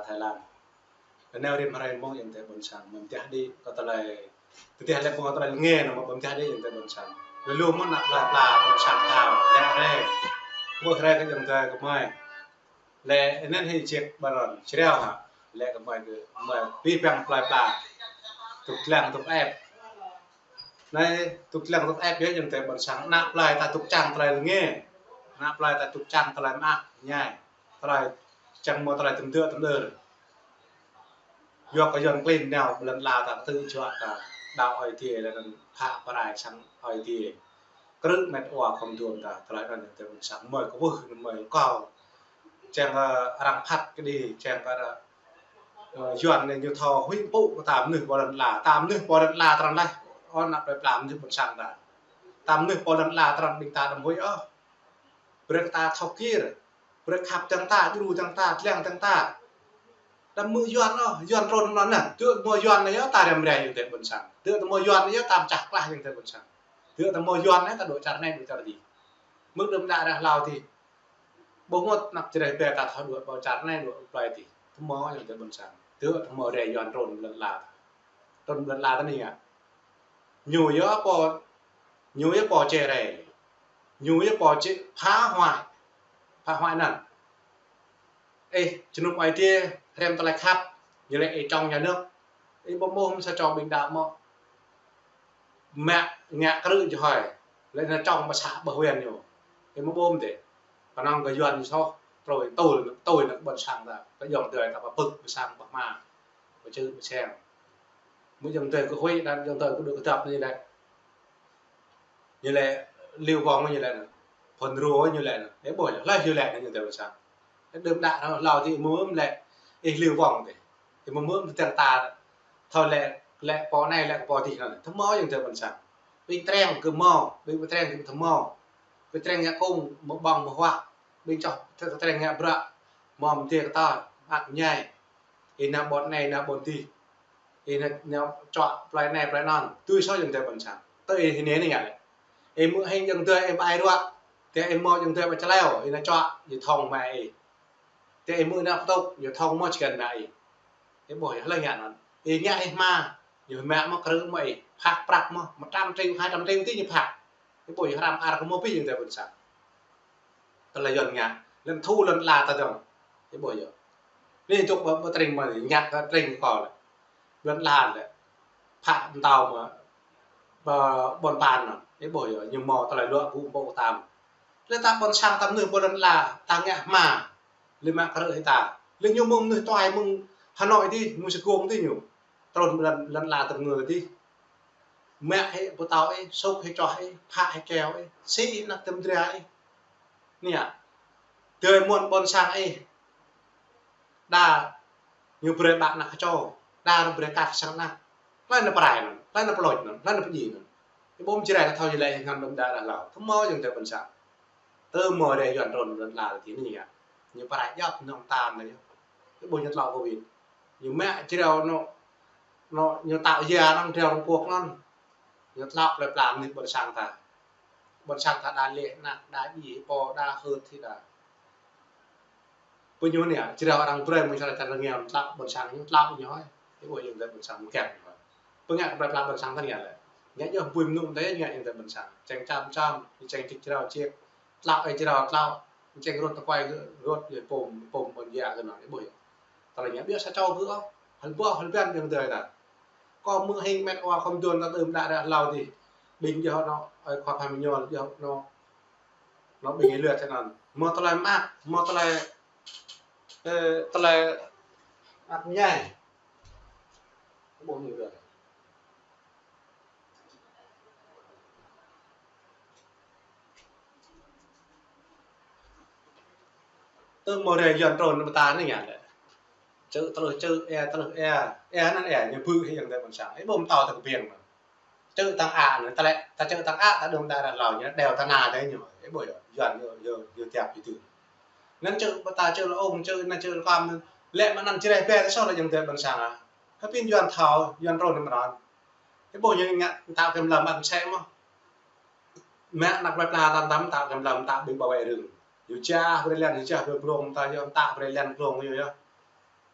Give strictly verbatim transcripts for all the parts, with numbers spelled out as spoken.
Thái Lan. Anai rĭm hrơi mơ̆ng ayŏng adơi ƀôn sang, mơ̆ng tơdah đĭ kơ tơlơi, tơdah lĕ mơ̆ng tơlơi lĕ nge, anŭn mơ̆ng tơdah đĭ ayŏng adơi ƀôn sang. Lu lu mơ̆n ană plơi pla ƀôn sang thâo, lĕ hrơi. Ƀuh hrơi kơ ayŏng adơi kơ mơi. Lĕ anŭn hĭ jek ƀaron, čreo hă. Lĕ kơ mơi kơ, mơi pĭ păng plơi pla. Tŭk lăng tŭk ĕp. Anai, tŭk lăng tŭk ĕp yơh ayŏng adơi ƀôn sang. Ană plơi ta tŭk čang tơlơi lĕ nge. Ană plơi ta tŭk čang tơlơi mơak, ñai. Tơlơi čang mơ̆ tơlơi tơm dơ̆ tơm đơr. Yua kơ Yuan klin nao ƀơi lŏn ala ta kơtư̆ juă ta. Đaŏ Ơi Adai lĕ anŭn phă pơrai sang Ơi Adai. Krư̆ met wa khŏm duăm ta. Tơlơi anŭn ayŏng adơi ƀôn sang. Mơi kơ ƀuh, mơi kơ. Čang, ơ, arăng phat kơđi, čang kơ, ơ, Yuan anai ñu thâo huĭ pŭ kơ ta mơnuih ƀơi lŏn ala. Ta mơnuih ƀơi lŏn ala tơrăn laih. Ơ, ană plơi pla mơnuih ƀôn sang ta. Ta mơnuih ƀơi lŏn ala tơrăn ƀing ta đăm huĭ ôh. Brơi ta thâo kir, brơi khăp dơ̆ng ta, djru dơ̆ng ta, dlăng dơ̆ng ta. Đăm mơ̆ Yuan ôh, Yuan trŭn anŭn anai. Tơdah mơ̆ Yuan anai yơh ta răm rai ayŏng adơi ƀôn sang. Tơdah mơ̆ Yuan anai yơh ta pơčah klah ayŏng adơi ƀôn sang. Tơdah mơ̆ Yuan anai ta dŏ čar anai dŏ čar adih. Mơ̆ng đưm đă ră hlâo adih. Ƀu hmâo anăp čơreh ƀe ta thâo dŏ ƀơi čar anai dŏ plơi adih. Tơmơ̆ ayŏng adơi ƀôn sang. Tơdah mơ̆ rai Yuan trŭn lŏn ala. Trŭn lŏn ala ta anai yơh. Ñu yơh pô, ñu yơh pô čơreh. Ñu yơh pô čơ phá hoại. Phá hoại anŭn. Ih, jơnum Ơi Adai, hrăm tơlơi khăp, ñu lĕ ih čŏng nhà nước. Ih ƀu mơ̆ sa čô ƀing đaŏ mơ̆. Mă ngă krư̆ jơhơi. Lĕ anŭn čŏng ƀơi xã ƀơi huyện ñu. Ih mơ̆ ƀuh mơ̆ dêh. Kơnơ̆ng kơ Yuan ñu soh, trôi tui, tui anŭn ƀôn sang ta. Kơ ayŏng adơi ta pơpŭk ƀơi sang ƀơi hma. Ƀơi čư̆ ƀơi čeng. Mơ̆ ayŏng adơi kơ huĭ, anŭn ayŏng adơi kơ dŏ kơdŏp ñu lĕ. Ñu lĕ Lưu Vong ñu lĕ anŭn. Phun Rô ñu lĕ anŭn. Ih ƀuh yơh, hlơi ñu lĕ anŭn ayŏng adơi ƀôn sang. Đưm đă ră hlâo adih mơ̆ mơ̆ lĕ, ih Lưu Vong dêh. Ih mơ̆ mơ̆ mơ̆ tơdang ta. Thâo lĕ, lĕ pô anai lĕ pô adih anŭn. Tơmơ̆ ayŏng adơi ƀôn sang. Ƀing Trang kơ mơ̆, ƀing Trang kơ tơmơ̆. Ƀing Trang ngă kông, mơ̆ ƀơ̆ng mơ̆ huă. Ƀing čŏh, Trang ngă bruă. Mơ̆ mơ̆ dêh kơ ta, mơak ñai. Ih nao ƀôn anai, nao ƀôn adih. Ih nao, nao čuă plơi anai, plơi anŭn. Tui soh ayŏng adơi ƀôn sang. Tui ih anai anai ngă lĕ. Ih mơ̆ hing ayŏng adơi ih ƀai ruă. Tơdah ih mơ̆ ayŏng adơi ƀai čơleo. Ih nao čuă, ih thŏng mă ih. Tơdah ih mơ̆ nao pơtŭk, ih thŏng mơ̆ čơkăn mă ih. Ih ƀuh yơh hlơi ngă anŭn. Ih ngă ih hma. Ih mă mơ̆ krư̆ mơ̆ ih. Phă prăk mơ̆. Mơ̆ trăm triệu, hai trăm triệu adih ñu phă. Ih ƀuh yơh hrăm ar kơ mơ̆ pĭ ayŏng adơi ƀôn sang. Tơlơi Yuan ngă, lĕ thu lŏn ala ta dơ̆ng. Ih ƀuh yơh. Anai dŏ ƀơi, ƀơi Trang mơ̆, ngă kơ Trang kơ lĕ. Lŏn ala lĕ. Phă pơtao mơ̆, ƀơ, ƀôn pan anŭn. Ih ƀuh yơh, ñu mơ̆ tơlơi luă gŭ ƀô̆ tam. Lĕ ta ƀôn sang ta mơnuih ƀơi lŏn ala, ta ngă hma. Lĕ mă krư̆ hĭ ta. Lĕ ñu mơ̆ mơnuih tuai mơ̆ng Hà Nội adih, mơ̆ng Sài Gòn adih ñu. Trŭn lŏn, lŏn ala tơm ngơ adih. Mă hĭ pơtao ih, sŭk hĭ čoh ih, phă hĭ keo ih, sĭ ih anăp tơm dra ih. Anai yơh. Tơdơi mơ̆n ƀôn sang ih. Đa ñu brơi ƀă anăp kơčô, đa ñu brơi kat sang anăp. Hlơi anŭn pơrai anŭn, hlơi anŭn pơlôč anŭn, hlơi anŭn pơdjai anŭn. Ih ƀuh mơ̆ Jrai ta thâo ñu lĕ ngăn đưm đă ră hlâo. Tơmơ̆ ayŏng adơi ƀôn sang. Tơmơ̆ rai Yuan trŭn lŏn ala adih anai yơh. Ñu pơrai djŏp nong tam anai yơh. Ih ƀuh ñu tlŏ Covid. Ñu mă čreo anŭn, anŭn ñu tao ya anŭn čreo Trung Quốc anŭn. Ñu tlŏ plơi pla mơnuih ƀôn sang ta. Ƀôn sang ta đa lĕ anăp, đa djai pô, đa hơ̆t hĭ đa. Pơ ñu anai, čreo arăng brơi mơ̆ng čar čar rơngiao, tlŏ ƀôn sang ñu tlŏ ñu hơi. Ih ƀuh ayŏng adơi ƀôn sang mơ̆ kiăng ñu hơi. Pơngă kơ plơi pla ƀôn sang ta anai lĕ. Ngă yơh bui mơnŭ ta yơh ngă ayŏng adơi ƀôn sang. Čeng čăm čăm, čeng čik čreo čik. Tlŏ ih čreo tlŏ. Čeng rŭt tơkuai rŭt, yơh pôm, pôm ƀôn ya kơ anŭn, ih ƀuh yơh. Tơlơi ngă biă sa čô gơ̆ ôh. Hơl ƀuh, hơl ƀiăn ayŏng adơi ta. Kơ mơ̆ hing met wa khŏm duăm ta đưm đă ră hlâo adih. Ƀing yơh anŭn, ơi khua pha mơñol yơh anŭn. Anŭn ƀing ih lĕ tơ anŭn. Mơ̆ tơlơi mơak, mơ̆ tơlơi, ơ, tơlơi mơak ñai. Ƀuh ñu lĕ. Tơmơ̆ rai Yuan trŭn anŭn ta anai ngă lĕ. Čư̆ tơlơi čư̆, ê tơlơi ê, ê anŭn ê, ñu bư̆ hĭ ayŏng adơi ƀôn sang. Ih ƀuh mơ̆ tao ta kơ biêng mơ̆. Čư̆ tăng a anŭn, ta lĕ, ta čư̆ tăng a, ta đưm đă ră hlâo ñu, đeo ta na dêh ñu. Ih ƀuh yơh, Yuan ñu, ñu, ñu tiap ih tŭ. Anŭn čư̆, ƀơ ta čư̆ lŏ ung, čư̆ anŭn, čư̆ lŏ kăm anŭn. Lĕ mơ̆ anŭn Jrai ƀe ta soh lĕ ayŏng adơi ƀôn sang ah. Kơ pĭn Yuan thâo, Yuan trŭn anŭn mơ̆n. Ih ƀuh ñu ngă, ta kơ mlam ăn sĕ mơ̆. Mă anăp plơi pla ta tam ta kơ mlam ta ƀing bảo vệ rừng. Yua čah brơi lĕ, yua čah brơi glông ta yơh, ta brơi lĕ glông yơh yơh.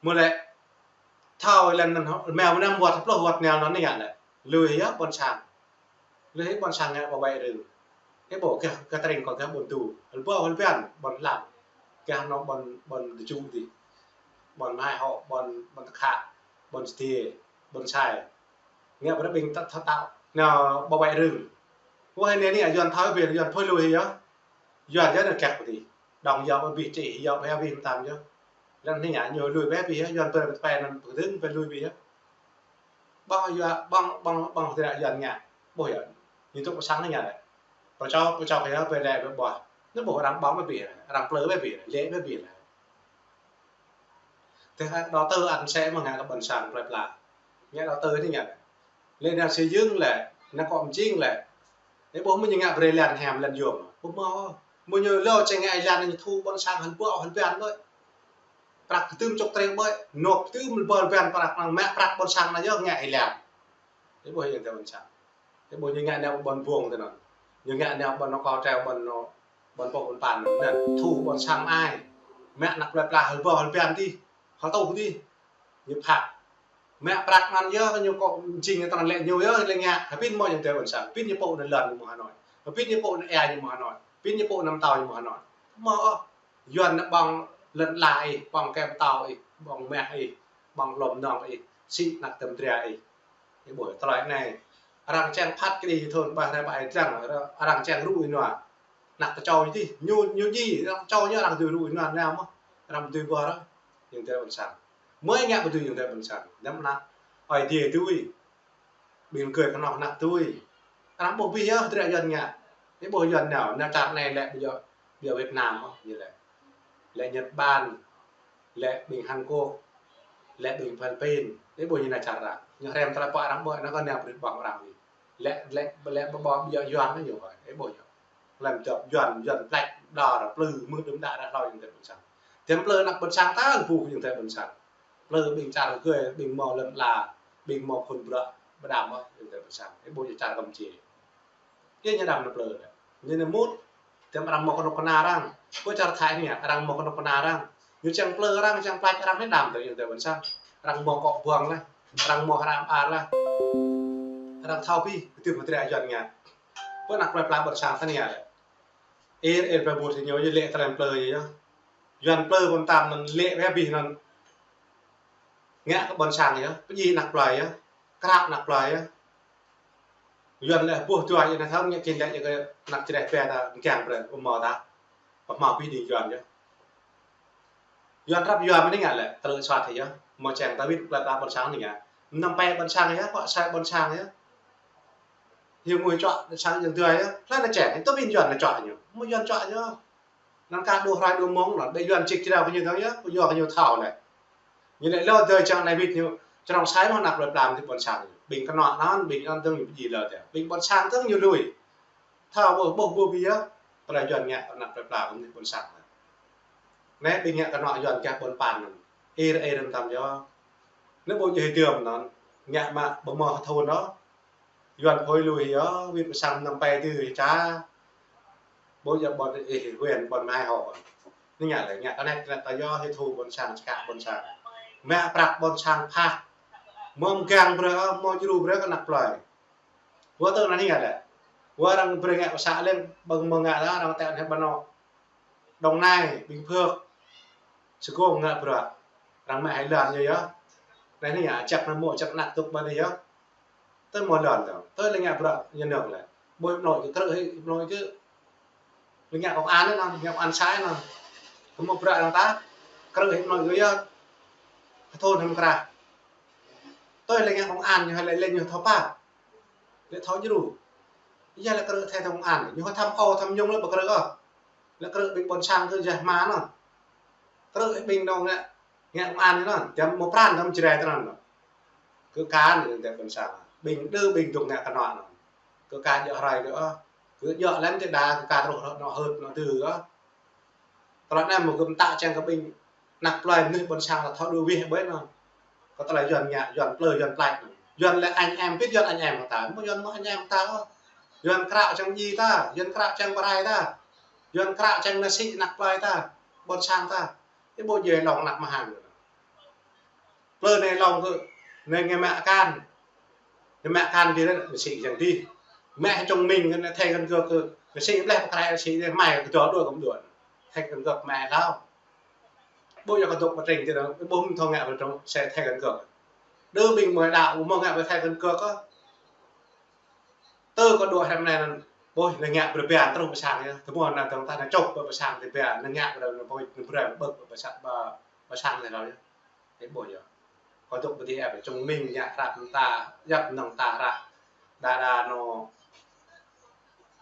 Mơ̆ lĕ thâo lĕ anŭn hŏ, mơ̆ mơnăm wơ̆t pluh wơ̆t nao anŭn anai lĕ. Lui hĭ yơh ƀôn sang. Lui hĭ ƀôn sang ngă ƀu ƀai rưng. Ih ƀuh gah, gah tơring kơ gah ƀôn tu. Hơl ƀuh hơl ƀiăn ƀôn lăng. Gah anŭn ƀôn, ƀôn tơčŭ dih. Ƀôn mơhai hŏ, ƀôn, ƀôn tơkhă, ƀôn sơdie, ƀôn sai. Ngă ƀu ră ƀing ta, ta, ta, nao ƀu ƀai rưng. Wơ̆t hĭ anai anai Yuan thâo ƀiă, Yuan phơi lui hĭ yơh. Yuan yơh anŭn kĕk pơ dih. Đŏng yơh ƀu ƀĭ čih, yơh ƀu hĭ ƀĭ mơtam yơh. Lăng anai ngă ñu lui ƀĕ ƀĭ yơh, Yuan ƀơi ƀơi anŭn pơdơ̆ng ƀĕ lui ƀĭ yơh. Ƀơ̆ng Yuan, ƀơ̆ng, ƀơ̆ng, ƀơ̆ng tơdră Yuan ngă. Ƀuh yơh. Ñu tŭ pơ sang anai ngă lĕ. Pơčô, pơčô kơ yơh ƀơi lĕ ƀơi ƀuh. Anŭn ƀuh arăng ƀơ̆ng ƀĕ ƀĭ, arăng plư ƀĕ ƀĭ, lĕ ƀĕ ƀĭ. Tơdah đầu tư ăn sẽ mơ̆ ngă kơ ƀôn sang plơi pla. Ngă đầu tư anai ngă. Lĕ nao xây dựng lĕ, nao kŏ mơjing lĕ. Ih ƀuh mơ̆ ñu ngă brơi lăn hiam lăn yôm. Ƀuh mơ̆. Mơ̆ ñu lŏ čang ngă lăn ñu thu ƀôn sang hơl ƀuh hơl ƀiăn ƀơi. Prăk kơdŭm čŏk treo ƀơi. Nŏk kơdŭm hơl ƀuh hơl ƀiăn prăk năng mă prăk ƀôn sang anŭn yơh ngă lăn. Ih ƀuh yơh tơ ƀôn sang. Ih ƀuh ñu ngă nao ƀôn ƀuông tơ anŭn. Ñu ngă nao ƀôn nao kơ treo ƀôn nao, ƀôn pô ƀôn păn anŭn. Thu ƀôn sang ai. Mă anăk plơi pla hơl ƀuh hơl ƀiăn dih. Hơl tuh dih. Ñu phak. Mă prăk anŭn yơh ñu kŏ jing tơnăn lĕ ñu yơh lĕ ngă. Hơbĭn mơ̆ yơh tơ ƀôn sang. Hơbĭn ñu pô anŭn lăn ñu mơ̆ Hà Nội. Hơbĭn ñu pô anŭn ê ñu mơ̆ Hà Nội. Hơbĭn ñu pô anŭn mơtâo ñu mơ̆ Hà Nội. Mơ̆ ôh. Yuan anŭn ƀơ̆ng lŏn ala ih, ƀơ̆ng kơ mơtâo ih, ƀơ̆ng mah ih, ƀơ̆ng lŏm nŏng ih, sĭ anăk tơm dra ih. Ih ƀuh tơlơi anai. Arăng čang phat kơ ih thun ƀah rai ƀai dlăng, arăng čang rŭ ih nua. Anăk tơčô ih dih, ñu, ñu djai, arăng tơčô ñu arăng dưi rŭ ih nua nao mơ̆. Arăng ƀu dưi ƀuh arăng. Yơh tơ ƀôn sang. Mơ̆ ih ngă ƀu dưi yơh tơ ƀôn sang. Dăm anăk. Ơi Adai dưi. Ƀing gơ̆ kơnơ̆ng anăk tui. Arăng ƀuh ƀĭ yơh, tơdră Yuan ngă. Ih ƀuh Yuan nao, nao čar anai lĕ ƀu djơ̆, ƀu djơ̆ Việt Nam ôh, ñu lĕ. Lĕ Nhật Bản, lĕ ƀing Hàn Quốc, lĕ ƀing Philippin. Ih ƀuh ñu nao čar arăng. Ñu hrăm tơlơi pă arăng ƀuh, anŭn kơ nao brơi ƀơ̆ng arăng dih. Lĕ, lĕ, lĕ ƀu ƀơ̆ng ƀu djơ̆ Yuan ñu ƀuh. Ih ƀuh ñu. Lăm dŏp Yuan, Yuan plĕč, đa ră plư, mưh đưm đă ră hlâo yơh tơ ƀôn sang. Tơm plư anăk ƀôn sang ta, ƀuh yơh tơ ƀôn sang. Plư ƀing čar gơ̆, ƀing mơ̆ lŏn ala, ƀing mơ̆ phun bruă, ƀơđam mơ̆, yơh tơ ƀôn sang. Ih ƀuh yơh čar Campuchia. Yơh ñu đam nao plư. Ñu nao mŭt, tơm arăng mơ̆ kơnuk kơna arăng. Ƀuh čar Thái anai, arăng mơ̆ kơnuk kơna arăng. Ñu čang plư arăng, čang plĕč arăng anai đam tơ yơh tơ ƀôn sang. Arăng mơ̆ kŏ ƀơ̆ng lĕ, arăng mơ̆ hrăm ar lĕ. Arăng thâo ƀĭ, kơdŭm tơdră Yuan ngă. Ƀuh anăk plơi pla ƀôn sang ta anai lĕ. Ih, ih, plơi ƀut ñu yơh lĕ tơlơi plư yơh. Yuan plư ƀôn tam anŭn lĕ ƀĕ ƀĭ anŭn. Ngă kơ ƀôn sang yơh, pơdjai anăk plơi yơh, krao anăk plơi yơh. Yuan lĕ ƀuh dua yơh nao thâo ngă kơ lĕ yơh kơ anăk čơđeh ƀĕ ta kiăng brơi, ƀu mơ̆ ta. Ƀu hmâo ƀĭ đing Yuan yơh. Yuan răp Yuan mơ̆ anai ngă lĕ, tơlơi soh yơh, mơ̆ čang ta wĭt plơi pla ƀôn sang anai ngă. Mơnăm pĕ ƀôn sang yơh, pŏk sai ƀôn sang yơh. Hiư̆m ngui čuă sang yang dua yơh, hlơi nao čang, tơ ƀĭ Yuan nao čuă ñu. Mơ̆ Yuan čuă ñu. Năng ka đu hrơi đu mông lŏn, ƀĕ Yuan čik črao kơ ñu dơ̆ng yơh, kơ Yuan kơ ñu thâo lĕ. Ñu lĕ lơ dơi čang anai wĭt ñu, črông sai mơ̆ anăk plơi pla mơ̆ tơ ƀôn sang. Ƀing kơnŏ anŭn, ƀing anŭn dơ̆ng ñu pơdjai lơ tơ. Ƀing ƀôn sang dơ̆ng ñu lui. Thâo ƀuh, ƀuh, ƀuh ƀĭ yơh. Tơlơi Yuan ngă anăk plơi pla mơ̆ tơ ƀôn sang. Anai ƀing ngă kơnŏ Yuan gah ƀôn păn anŭn. Ih, ih, rơ̆m tam yơh. Anai ƀuh djơ̆ hĭ tơm anŭn. Ngă mă ƀu mơ̆ hơthun ôh. Yuan phơi lui yơh, wĭt pơ sang mơnăm pĕ tơ hĭ ča. Ƀuh djơ̆ ƀôn ih, huyện ƀôn mai hŏ. Anai ngă lĕ, ngă kơnĕt kơnĕt ta yơh, hĭ thu ƀôn sang, čơkă ƀôn sang. Mă prăk ƀôn sang phak. Mơ̆ mơgang brơi, mơ̆ djru brơi kơ anăk plơi. Wơ̆t tơ anai ngă lĕ. Wơ̆t arăng brơi ngă pơsă lĕ, ƀơ̆ng mơ̆ ngă lĕ, arăng tĕ anai ƀơ̆ng nŏ. Đồng Nai, Bình Phước, Sài Gòn ngă bruă. Arăng mă hai lăn yơh yơh. Anai anai ngă čăk anai mơ̆ čăk anăk tŭk ƀơi anai yơh. Tơ mơ̆ lăn tơ. Tơ lĕ ngă bruă nhà nước lĕ. Ƀơi Hà Nội kơ krư̆ hĭ Hà Nội kơ. Lĕ ngă công an anai, ngă công an xã anai. Tơ mơ̆ bruă arăng ta. Krư̆ hĭ Hà Nội kơ yơh. Kơ thôn hăm krah. Tơ lĕ ngă công an ñu lĕ lĕ ñu thâo pă. Lĕ thâo djru. Yơh lĕ krư̆ thê thâo công an. Ñu thăm ô thăm nhung lĕ ƀu krư̆ ôh. Lĕ krư̆ ƀing ƀôn sang kơ jah ma anŭn. Krư̆ ƀing nŏng ngă, ngă công an anŭn. Dăm mơ̆ pran dăm Jrai tơ anŭn. Kơ ka anŭn tơ ƀôn sang. Ƀing đơ ƀing dŏ ngă kơnŏ anŭn. Kơ ka djơ̆ hrơi kơ ôh. Kơ djơ̆ lăm tơdah kơ ka truh nŏ hơt nŏ tơ ôh. Tơlơi anai mơ̆ gơ̆ mơtă čang kơ ƀing anăk plơi mơnuih ƀôn sang ta thâo đu wih ƀơi anŭn. Kơ tơlơi Yuan ngă, Yuan plư, Yuan plĕč anŭn. Yuan lĕ anh em, pĭt Yuan anh em kơ ta. Mơ̆ Yuan mơ̆ anh em kơ ta ôh. Yuan krao čang djai ta, Yuan krao čang pơrai ta. Yuan krao čang nao sĭ anăk plơi ta, ƀôn sang ta. Ih ƀuh djơ̆ lŏng anăk mơhang. Plư anai lŏng kơ, anai ngă mă akan. Ngă mă akan dih anai, sĭ yang dih. Mă hơčŏng mĭn, ngă thẻ căn cước kơ, sĭ bleh pơkrai, sĭ dih mai kơ dŏ đuaĭ kơ đuaĭ. Thẻ căn cước mă hlâo. Ƀu djơ̆ kơ dŏ pơtreng dih anai, ƀu hmâo thâo ngă pơtreng, sĭ thẻ căn cước. Đơ ƀing mơi đaŏ, ƀu hmâo ngă pơ thẻ căn cước kơ. Tơ kơ đuaĭ hrăm anai anŭn, ƀuh, anŭn ngă brơi biă truh pơ sang yơh. Tơmơ̆ anŭn tơ̆ng tah anŭn čŏk pơ, pơ sang tơbiă, anŭn ngă brơi anŭn ƀuh, anŭn brơi ƀơ̆k pơ, pơ sa-, pơ, pơ sang anai rao yơh. Ih ƀuh yơh. Kơ dŏ pơ dih ĕp, čŏng mĭn ngă hră mơta, yap nŏng ta hră. Đa đa anŭn,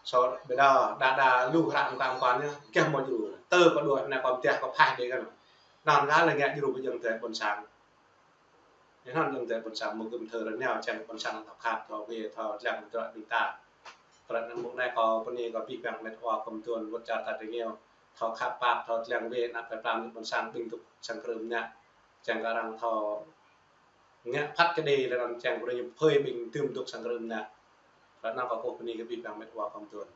sô, ƀiă đa, đa đa lu hră mơta mơkuan yơh, kơ hmâo djru. Tơ kơ đuaĭ anai kơ mơtiah kơ phaih đơi kơ anŭn. Anŭn gah lĕ ngă djru pơ jơ̆ng tơlơi ƀôn sang. Yơh anŭn jơ̆ng tơlơi ƀôn sang mơ̆ gum thơ rơneo čang ƀôn sang thâo khăp thâo wê thâo dlăng tơlơi ƀing ta. Tơlơi anŭn mơ̆ng anai kâo bơni kơ abih bang met wa kơmtuan wơ̆t čar ta tơngiao. Thâo khăp pap thâo dlăng wê anăp pơpram ƀôn sang ƀing dŏ sang krưm anai. Čang kơ arăng thâo ngă phat kơđi lĕ anŭn čang kơ arăng phơi ƀing tơm dŏ sang krưm anai. Tơlơi anŭn kâo kơkuh bơni kơ abih bang met wa kơmtuan.